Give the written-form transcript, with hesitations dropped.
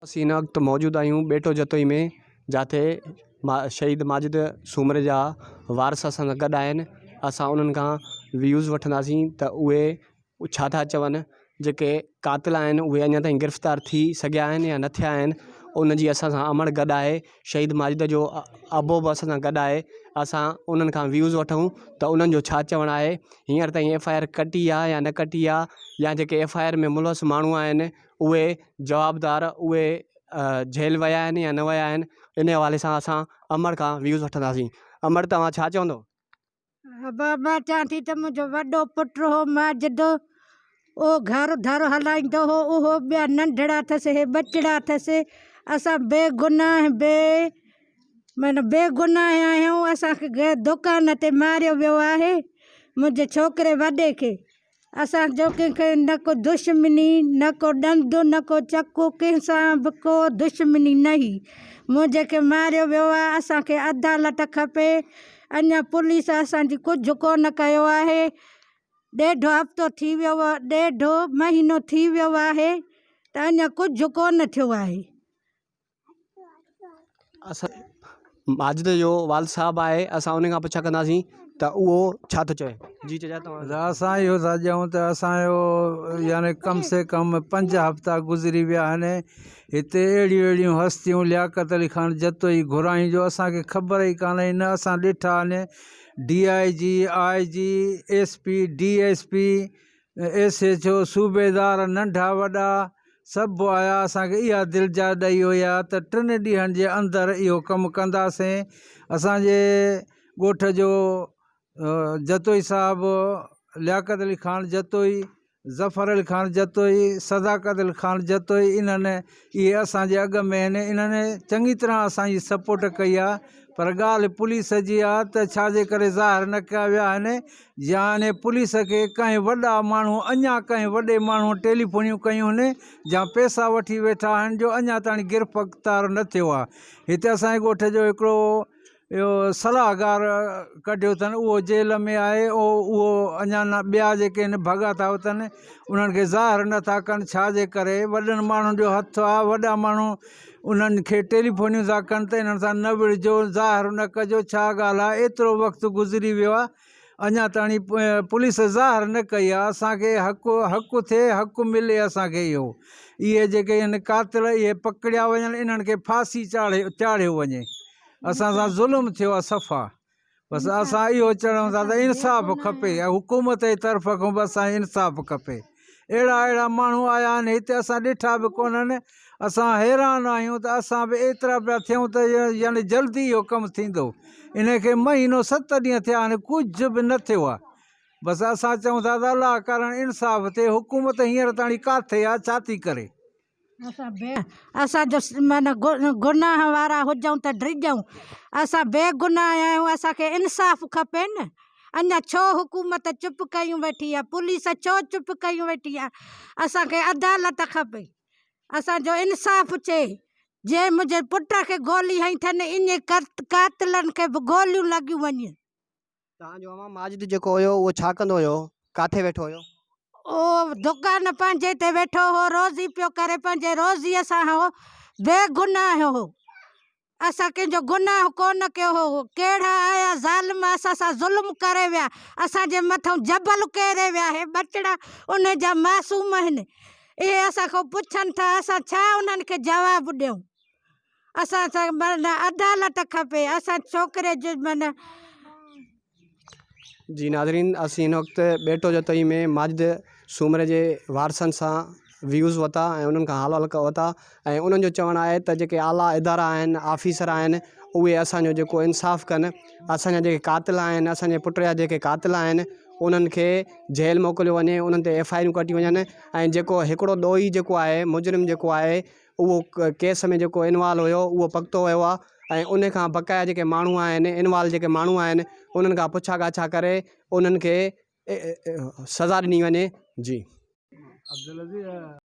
اسين هن وقت موجود آهيون ٻيٽو جتوئي ۾ جاتي شهيد ماجد سومري جا وارث اسان سان گڏ آهن اسان انهن کان ويوز وٺنداسين ته اهي ڇا ٿا چون جيڪي قاتل آهن اهي اڃا تائين گرفتار ٿي سگهيا آهن يا نه ٿيا آهن ان جي اسان سان امڙ گڏ آهي شهيد ماجد جو ابو به اسان سان گڏ آهي اسان انهن کان ويوز وٺون ته انهن جو ڇا چوڻ آهي هينئر تائين ايف I R ڪٽي آهي يا نه ڪٽي آهي يا جيڪي ايف I R ۾ ملوث ماڻهو آهن اهي جوابدار اهي جيل ويا آهن يا نه ويا آهن ان حوالي سان اسان امڙ کان ويوز وٺنداسين امڙ توهان ڇا چوندو. ابا مان چوان ٿي ته منهنجو وڏو پٽ هو ماجد اهو گهر در هلائيندو هو اهو ٻيا ننڍڙا اٿس هي ٻچڙا اٿس اسان بي گناهه بي معنيٰ بي گناهه آهيون اسان کي دڪان تي ماريو ويو آهي منهنجي ڇوڪري وڏي کي اسان جو ڪنهن کي نه ڪو دشمني نه ڪو ڏند نه ڪو چڪو ڪنهن سان به ڪو دشمني نه هئي منهنجي کي ماريو ويو آهي اسان کي عدالت کپي اڃا پوليس اسان جي ڪجهه ڪونه ڪيو آهي ڏيڍ هفتو ٿي ويو ڏيڍ مهينو ٿي ويو آهي ته اڃا ڪجهه ڪونه ٿيو آهي. اسان ماجد جو والد صاحب آهي اسان ان کان پڇا ڪنداسين ته اهو ڇا ٿو چئي جي چچا توهان اسان اهو ٿا چئون ته اسانجو يعني ڪم سي ڪم پنج هفتا گذري ويا آهن هتي اهڙيون اهڙيون هستيون لياقت علي خان جتوئي گهرايون جو اسانکي خبر ئي ڪانه نه اسان ڏٺا آهن D I G I G S P D S P S H O صوبيدار ننڍا وڏا سڀ آيا اسان کي اها دلجاء ڏئي ويا ته ٽن ڏينهن جي اندر اهو ڪم ڪنداسين اسان جي ڳوٺ جو جتوئي صاحب لياقت علي خان جتوئي ظفر علي خان جتوئي صداقت علي خان جتوئي انهن اهي اسان جي اڳ ۾ آهن انهن چڱي طرح اسان جي سپورٽ ڪئي آهي پر ڳالهه پوليس جي آهي ته ڇا جي ڪري ظاهر نه ڪيا ويا آهن يعني پوليس کي ڪنهن وڏا ماڻهو اڃا ڪنهن وڏي ماڻهو ٽيليفونيون ڪيون آهن يا پئسا وٺي ويٺا آهن جو اڃا تائين گرفتار نه ٿيو آهي هتي اسان جي ڳوٺ جو هڪڙو اهو صلاحگار ڪڍيو اٿن اهو جيل ۾ آهي اهو اهو اڃا نه ٻيا جيڪي آهن ڀڳا ٿا وتن انهن کي ظاهر نٿا ڪن ڇا جي ڪري وڏن ماڻهن جو هٿ آهي وڏا ماڻهو انهن کي ٽيليفونيون ٿا ڪن ته انهن سان نه وڙهجو ظاهر نه ڪجو ڇا ڳالهه آهي ايترو وقت گذري ويو آهي اڃا تاڻي پوليس ظاهر نه ڪئي آهي اسانکي حق حق ٿئي حق ملي اسانکي اهو اهي جيڪي آهن قاتل اهي پڪڙيا وڃن انهن کي ڦاسي چاڙهي چاڙهيو وڃي اسان سان ظلم ٿيو آهي صفا بس اسان اهو چوڻ ٿا ته انصاف کپي حڪومت جي طرف کان به اسانکي انصاف کپي اهڙا اهڙا ماڻهو آيا آهن هتي اسان ڏٺا به ڪونهن اسان حيران آهيون ته اسان به ايترا پيا ٿيون ته يعني جلدي اهو ڪم ٿيندو ان کي مهينو ست ڏينهن ٿيا آهن ڪجهه به نه ٿيو آهي بس اسان چئون ٿا ته الله ڪارڻ انصاف ٿئي حڪومت هينئر تاڻي ڪاٿي آهي ڇا ٿي ڪري. اسان جو معنيٰ گناهه وارا هجون ته ڊڄون اسان بي گناهه آهيون اسان کي انصاف کپي نه اڃا ڇو حڪومت چپ ڪيون ويٺي آهي پوليس ڇو چپ ڪيون ويٺي آهي اسان کي عدالت کپي اسان جو انصاف ٿئي جنهن منهنجي پٽ کي گولي هنئي اٿن انهي قاتلن کي به گوليون لڳيون وڃن. توهان جو امان ماجد جيڪو هيو اهو ڇا ڪندو هيو ڪاٿي ويٺو هيو؟ اهو دڪان پنهنجي تي ويٺو هو روزي پيو ڪري پنهنجي روزيء سان هو بي گناهه هو اسان ڪنهن جو گناهه ڪونه ڪيو هو. ڪهڙا آيا ظالم اسان سان ظلم ڪري ويا، اسان جي مٿئون جبل ڪيري ويا، هي ٻچڙا انهن جا معصوم آهن، اهي اسان کان پڇن ٿا اسان ڇا انهن کي جواب ڏيون، اسان سان معنيٰ عدالت کپي، اسان ڇوڪري جي معنيٰ. جي ناظرين اسين هن وقت ٻيٽو جتوئي ۾ ماجد سومري جي وارثن سان ويوز ورتا ۽ انهن کان حال احوال ورتا ۽ انهن جو چوڻ آهي ته جيڪي اعليٰ ادارا آهن آفيسر آهن اهي اسانجو جيڪو انصاف ڪن اسانجا جيڪي قاتل آهن اسانجي پٽ جا جيڪي قاتل آهن انهن کي جيل موڪليو وڃي انهن تي ايف I آرون ڪٽيون وڃن ۽ جيڪو هڪڙو ڏوهي جيڪو آهي مجرم جيڪو آهي اهو ڪيس ۾ جيڪو انوالو هيو اهو پڪتو ويو آهي ۽ ان کان بقايا جيڪي ماڻهو آهن انوالو جيڪي ماڻهو آهن انهن کان پڇا ڳاڇا ڪري انهن کي سزا ڏني وڃي جي. عبدالعزيز.